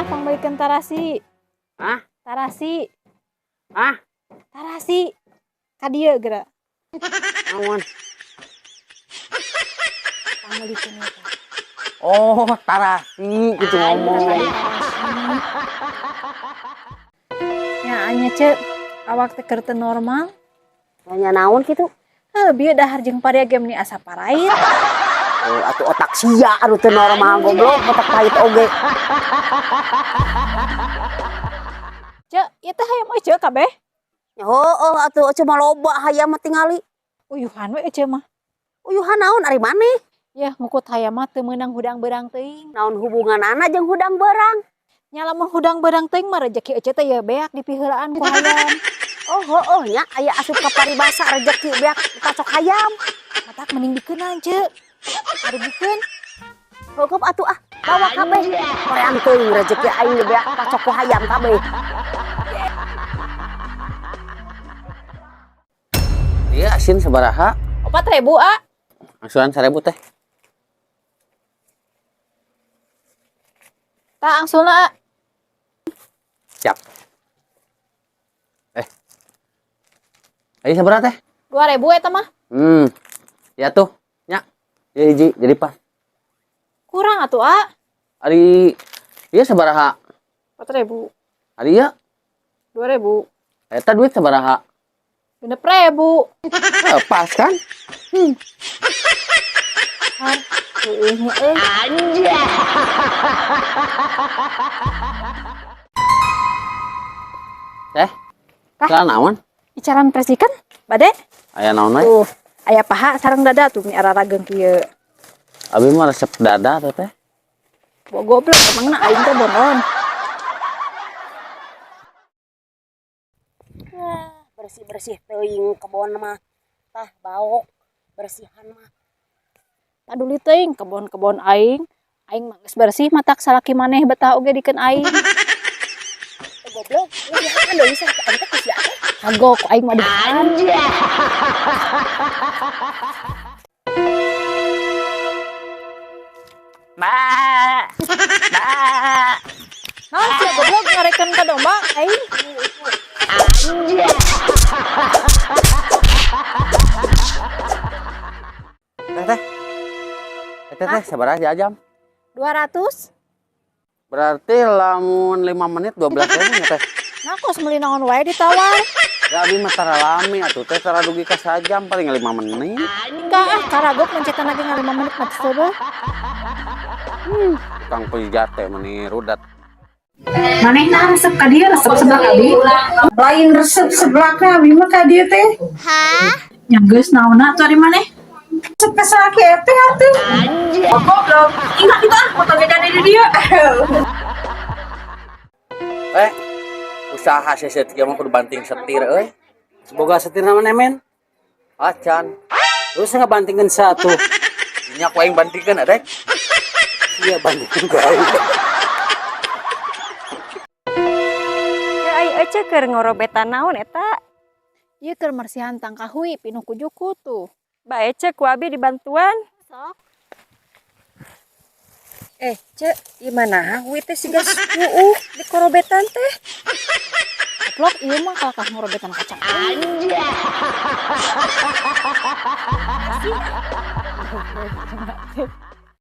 Ya, pangmeulikeun tarasi. Hah? Tarasi. Hah? Tarasi. Ka dieu geura. Naon? Pangmeulikeun eta. Oh, tarasi gitu ngomong. Nya anya ceuk, awak teh keur teu normal. Nya naon kitu? Heuh, bieu dahar jeung paria ge meuni asa parait. Oh, atuh otak sia anu teu normal goblok, otak pahit oge. Cek, ieu teh hayam ece kabeh? Ya heueuh atuh ece mah loba hayam mah tingali. Uyuhan we ece mah. Uyuhan naon ari maneh? Yah, ngukut hayam mah teu meunang hudang beurang teuing. Naon hubunganana jeung hudang beurang? Nya lamun hudang beurang teuing mah rejeki ece teh ya beak dipiheulaan ku hayam. Oh heueuh nya aya asup ka paribasa rejeki beak dipacok hayam. Matak mending dikeunan, Cek. Arugikeun. Heueuh atuh ah, bawa kabeh. Hoream teuing rejeki aing ge beak pacok ku hayam kabeh. Iya, asin sabaraha? 4.000, A. Angsuran 1.000 teh. Tah angsulna, A. Siap. Ayo sabaraha teh? 2.000 eta mah. Ya tuh, nya. Ya hiji jadi pas. Kurang atuh, A. Ari ieu sabaraha? 4.000. Ari ieu? 2.000. Eta duit sabaraha? 6.000. Pas kan? Har, heueuh nya euy. Anjay. Teh. Tah. Salah naon? Icaran presikan, bade? Aya naon we? Tuh, aya paha sareng dada tuh mi ararageung kieu. Abi mah resep dada teh teh. Bo goblok emangna aing teh bonon. Bersih-bersih teuing kebon mah. Tah baok bersihan mah. Paduli teuing kebon-kebon aing. Aing mah geus bersih matak salaki maneh betah oge dikeun aing. Goblok, lu deui salaki aing teh ku sia teh. Kagok ku aing mah dikeun. Ma. Ma. Naon sia goblok ngarekeun ka domba aing? Teh teh. Teh teh sabaraha jam? 200. Berarti lamun 5 menit 12.000 nya teh. Nah, kos meuli naon wae ditawar. Ya abi mah tara lami atuh teh tara dugi ka sajam paling 5 menit. Enggak ah, karagok mencetan lagi nga 5 menit mah teu. Tukang pijat teh meuni rudat. Manehna resep ka dieu, resep seblak abi. Lain resep seblakna abi mah ka dieu teh. Hah? Nya geus naonna atuh ari maneh? Resep ka salaki ete atuh. Oh, goblok. Ingat itu ah, foto jajan di dieu. Usaha seset kieu mah kudu banting setir euy. Semoga setir naon emen? Acan. Terus ngabantingkeun satu. Nya ku aing bantingkeun adek. Iya bantingkeun ku aing. Ai ece keur ngorobetan naon eta? Ieu keur mersihan tangkahui pinuh ku juku tuh. Bae ce ku abi dibantuan. Sok. Cek, ieu mah naha hui teh siga suuh di korobetan teh? Goblok, ieu mah kalakah ngorobetan kacang. Anjay.